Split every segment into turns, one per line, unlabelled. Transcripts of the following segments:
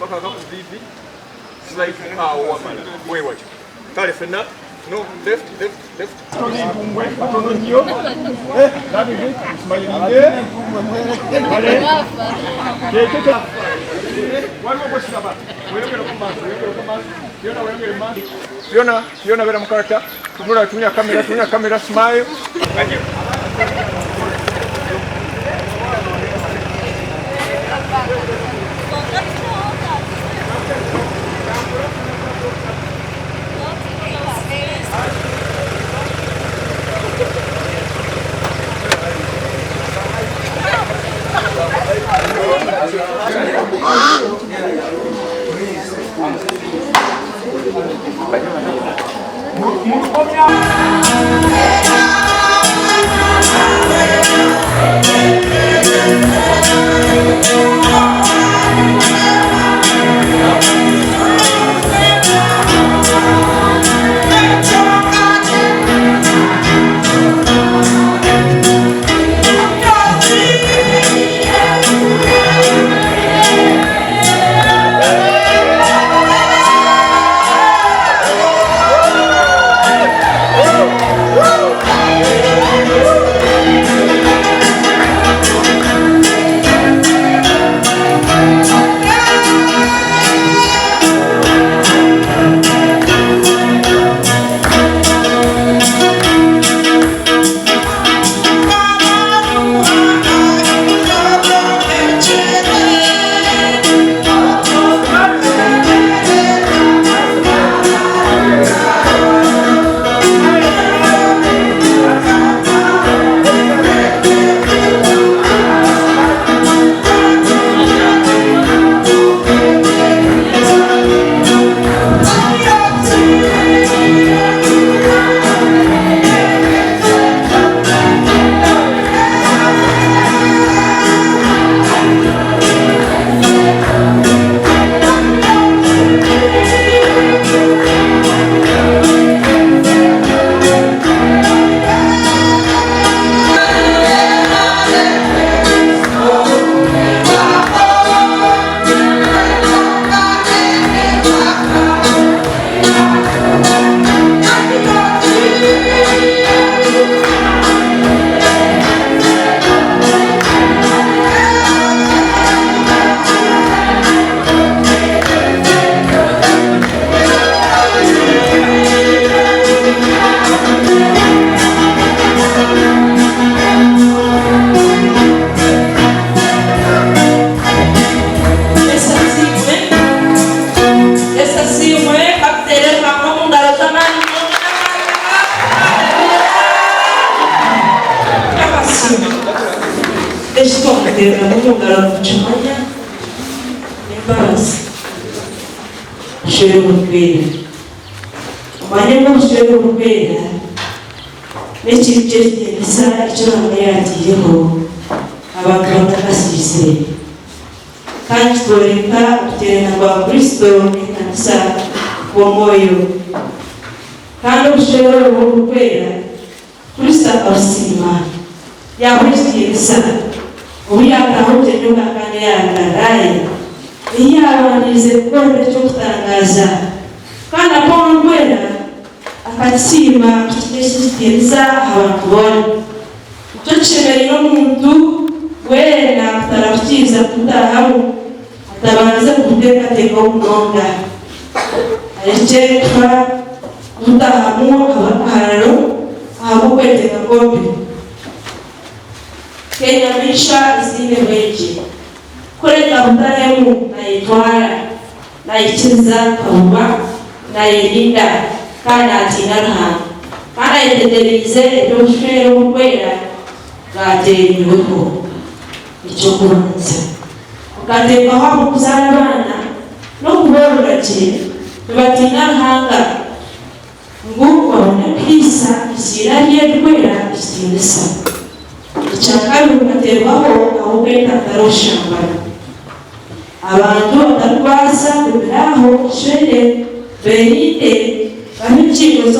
Paka ku vivi slide awo wamala wewatyo kale fenna no left left left Ntumbwe katono nnyo eh, that is it smiling kale kyekyo waliwo gwesaba weyongere ku maaso weyongere ku maaso Fiona weyongere maaso Fiona Fiona beera mu character tunula tunya kamera tunya kamera smile Thank you.
Yesu asiimwe kakuteere hamwe omu ngaro z'amaani Abasiima eki twakuteereramu omu ngaro nitukimanya n'embabazi obushwere oburikwera omanye ngu obushwere oburikwera n'ekintu ky'ekitiinisa eki Ruhanga yaataireho abantu batakasiisire. Kandi kitworeka okuteerana kwa Kristo n'ekanisa kw'omwoyo. Kandi obushwere obu oburikwera, Kristo akabusiima, yaabuha ekitiinisa, obu yaataaha obugyenyi obwa Kaana eya Galilaaya, ei yaabandiize kukorera eky'okutangaaza. Kandi Apolo Orikwera akakisiima kukiha ekitiinisa aha bantu boona. Nikyo kishemereire omuntu weena kutarahukiiriza kubutaahamu atabandize kubuteekateekaho munonga. Arekye kufa kubutaahamu ahabw'akahararo, ahabw'okwetenga kw'omubiri. Nk'enyamaishwa ezitaine bwengye, kureka butahemu naayetwara, naikiriza kuhaburwa, naayerinda, kandi naatiina Ruhanga, kandi ayetegyereize eby'obushwere oburikwera bwateereirweho. Eky'okubanza, bukateekwaho ahabw'okuzaara abaana n'okuboorora gye nibatiina Ruhanga, ngu babone kuhaisa eiziina rye eririkwera ekitiinisa. Ekyakabiri, bukateebwaho ahabw'okwetantara obushambani. Abantu abatarikubaasa kugumira aho kishwere beerinde babe engingo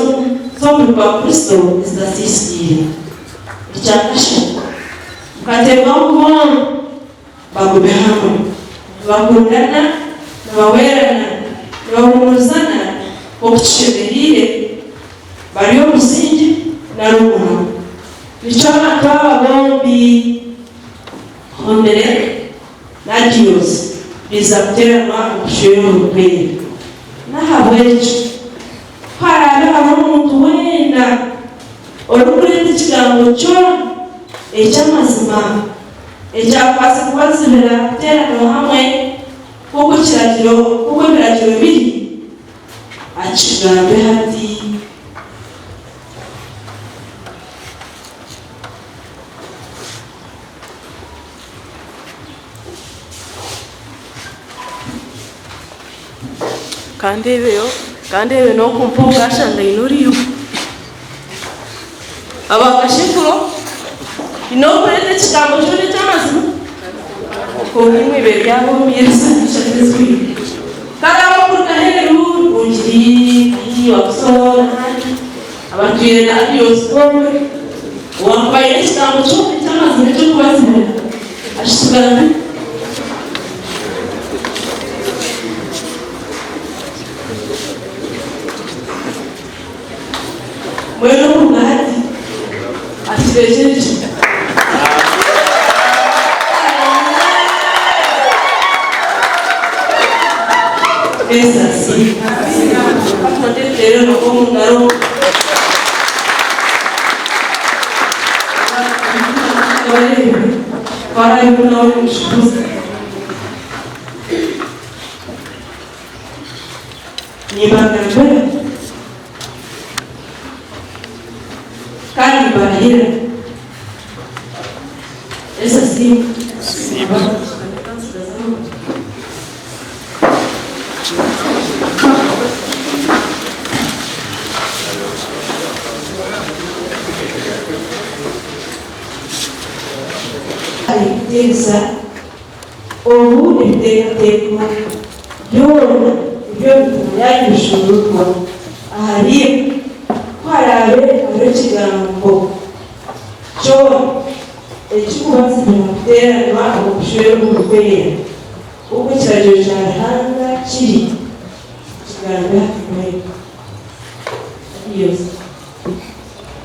z'omubiri gwa Kristo ezitasiisikaire. Ekya kashatu, mukateebwaho ngu boona bagume hamwe nibakundana. Nibahwerana, nibahuumurizana nk'oku kishemereire, bari omusingi nari omuhamo. Nikyo abantu aba bombi, Homere na Adios, baija kuteeranwa omu kushwera oburikwera. N'ahabw'ekyo, ku haraabe hariho omuntu weena orikureeta ekigambo kyona eky'amazima ekyakubaasa kubazibira kuteeranwa hamwe nk'oku ekiragiro, nk'oku ebiragiro biri, akigambe hati.
Kandeebeyo, kandeebe n'okumpa obwashangaine oriyo. Aba kashekuro, haine orikureeta ekigambo kyona eky'amazima? Kwonka imwe eibere ryabo omu Yerusalemu ishatu ezihweire. Kare abarikuruga aheeru, Bungiri, Wakiso n'ahandi, abatwire na Ariyosi bombi, owaakuba aine ekigambo kyona eky'amazima eky'okubazibira, akitugambire. Mbwenu okuruga hati aturekyere gye. Yesu asiimwe. Katonda etuteere emikono omu ngaro. Twarabiho nawe omu kikuzi. Nimbagambira kandi nimbarahira. Yesu asiimwe. Arikuteesa obu ebiteekateeko byona eby'omu mitima yaanyu bishuuruurwa ahariimwe, ku haraabe hariho ekigambo kyona ekirikubazibira kuteeranwa omu kushwera oburikwera, nk'oku ekiragiro kya Ruhanga kiri, kigambe hati mbwenu. Adios.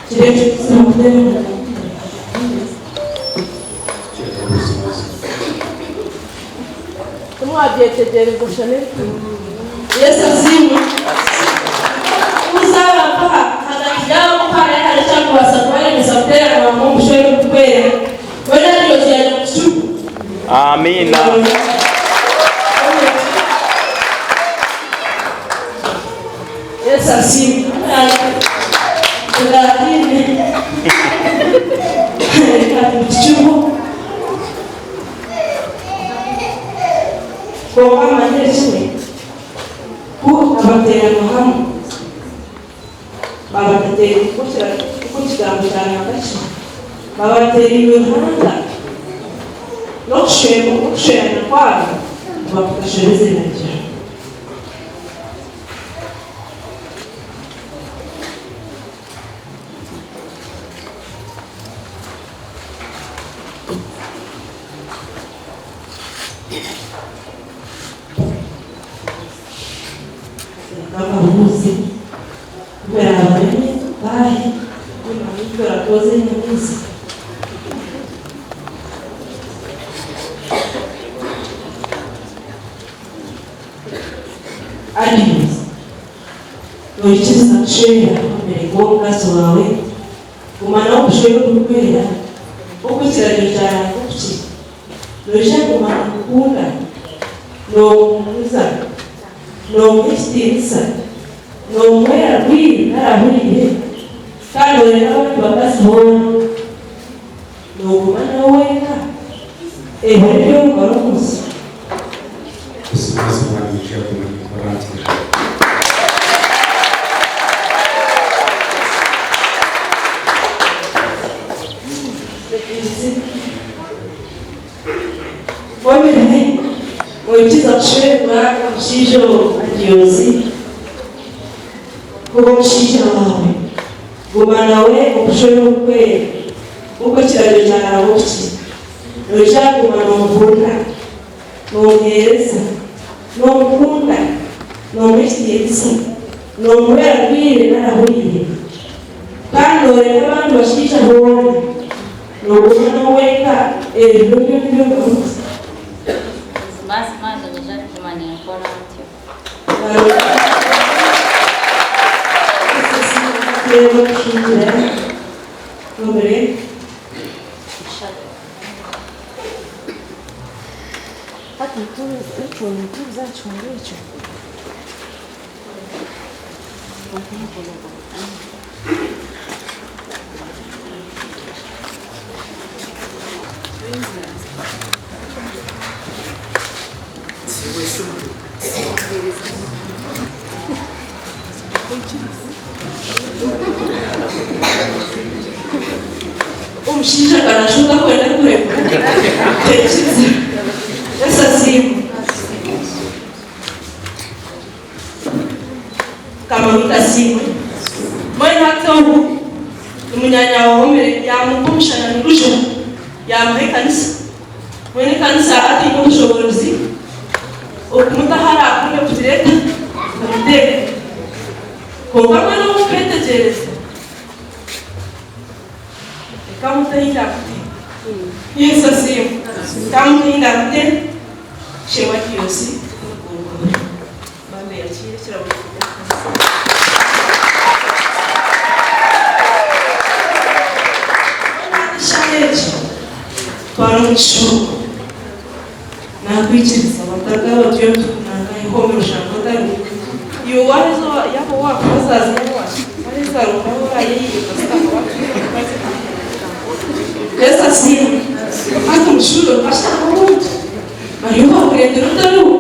Kiro ekyo tuzira kuteerana.
Timwabyetegyereza Chanel? Yesu asiimwe. Buuza abantu aha hagati yaabo ku hariho hariho ekyakubaasa kubaremesa kuteerana hamwe omu bushwere oburikwera. Mbwenu Adios yaija kukicuba.
Amiina.
Yesu asiimwe. Turaatiine. Reka tukicuho. Kwonka manyire kimwe ku abateeranwa hamwe baba nk'oku ekigambo kya Ruhanga kiri, baba bateereirwe Ruhanga, n'okushwerana kwabo kuba kutashobeza ebiragiro. Nk'akabuuzi, ku biraabareme baahi nimanya oku turatooze enyamaishwa. Adios. Noikiriza kushwera omubiri gw'omukazi waawe guma nawe obushwere oburikwera nk'oku ekiragiro kya Ruhanga oku kiri? Noija kuguma nomukunda, nomuhuumuza, nomuha ekitiinisa, nomuhwera bwire nari ahuriire, kandi oreeba abandi bakazi boona. Nooguma nawe wenka ebiro eby'okumara omu nsi.
Buzimazima niinyija kuguma ninkurangira.
Omuri oikiza kushwerwa omushaija Adiosi kuba omushaija waawe, guma nawe obushwere oburikwera nk'oku ekiragiro kya Ruhanga oku kiri. Noija kuguma noomuhurira, noomuheereza,
Noomukunda? Noomuha ekitiinisa? Noomuhwera arwaire nari ahuriire? Kandi nooreeba abandi bashaija boona? Nooguma n'ow'eka ebiro byona ebi orikuba?
Buzimazima niinyija kuguma ninkora ntyo.
Omushaija akarashuka kwenda kurekura tekyeza. Yesu asiimwe. Mukama waitu asiimwe. Mbwenu hati ogu ni munyaanya wa Homere yaamuka omushana nigujwa yaamuha ekanisa. Mbwenu ekanisa hati eine obushoboorozi okumuta ahu araakunde kugireeta akamuteeka. Kwonka mbwenu obu nkeetegyereza, reka mute ahi ndaakuteeka. Yesu asiimwe. Reka mute ahi ndaakuteeka. Sheema Kiyosi Omugongoore. Bambi yakiire ekirabo kuruga omu kanisa. Mbwenu hati eshaaha egi twara omu kishuubo. Nakwikiriza bataka batuyo nitukunanga ihomero oshanga otariho. Iwe waheza yaaba owakuba zaaza waheza okaba orayeyiga kasita akaba atwire omukazi. Yesu asiimwe. Hati omu kishuubo okashanga omuntu. Bariyo bakureetera otariho,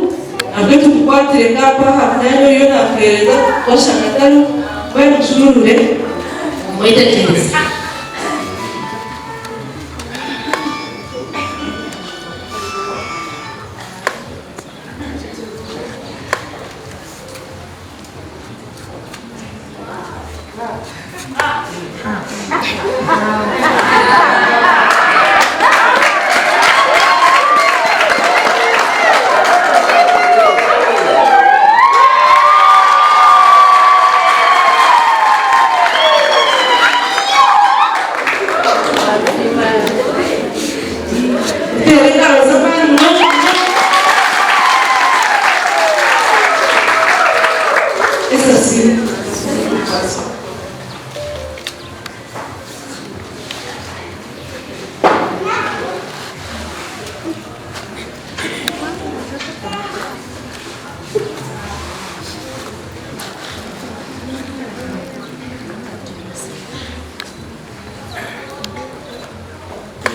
nabwe tukukwatire kaapu aha myanya oriyo naakuheereza washanga atariho, mbwenu tushuurure omwetegyereze. Teera engaro z'amaani munonga munonga. Yesu asiimwe.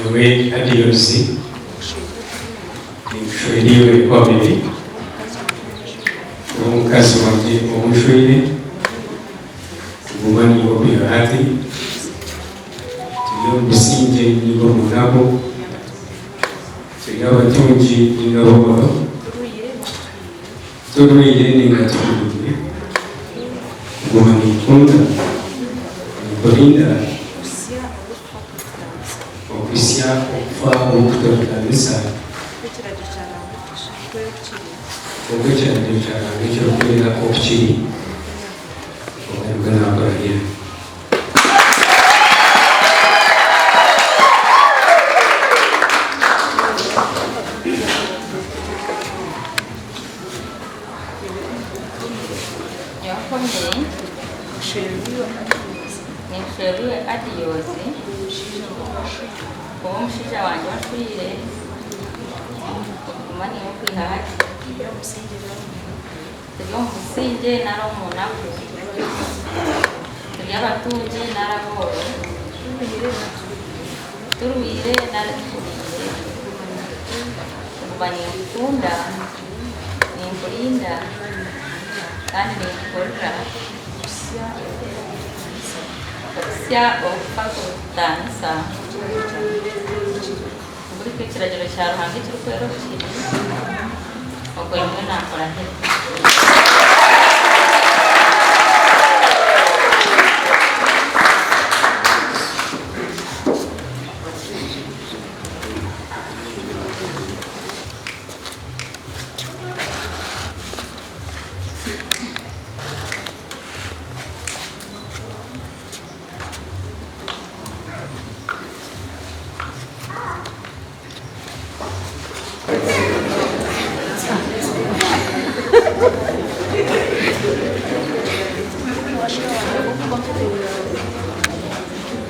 Nyowe Adios ninkushwera iwe Omiri, obe omukazi wangye ou nshweire, kuguma naiwe okwiha hati, turi omu busingye nainga omu naku, turi abatungi nainga abooro, turwaire nainga tuhuriire, kuguma ninkukunda, ninkurinda. Okuhitsya okufa obu kutarikutanisa, nk'oku ekiragiro kya Ruhanga ekirikwera oku kiri, obwo nibwo naakurahira.
Ninshwerwe Adios, kuba omushaija wangye oshweire, okuguma naiwe okwiha hati. Turi omu busingye nari omu naku, turi abatungi nari abooro, turwaire nari tuhuriire, kuguma ninkukunda, ninkurinda kandi ninkuhurira. Okuhitsya okufa kurikutaanisa, buri ekiragiro kya Ruhanga ekirikwera oku kiri, ogwo nimwo naakurahira.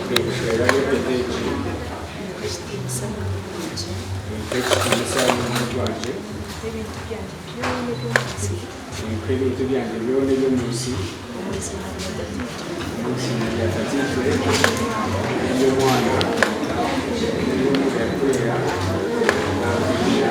Ninkushwera n'empeta egi. Nimpa ekitiinisa n'omubiri gwangye. Nimpa ebintu byangye byona eby'omu nsi. Omu iziina rya Tataitwe, n'ery'Omwana, n'ery'Omwoyo Arikwera. Amiina.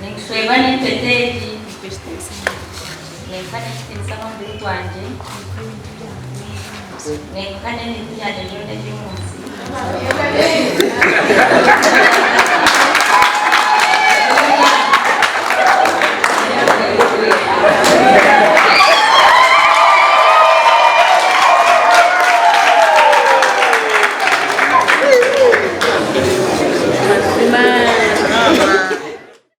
Ninkushwerwa n'empeta egi. Nimpa n'ekitiinisa n'omubiri gwangye. Ninkuha n'ebintu byangye byona eby'omu nsi.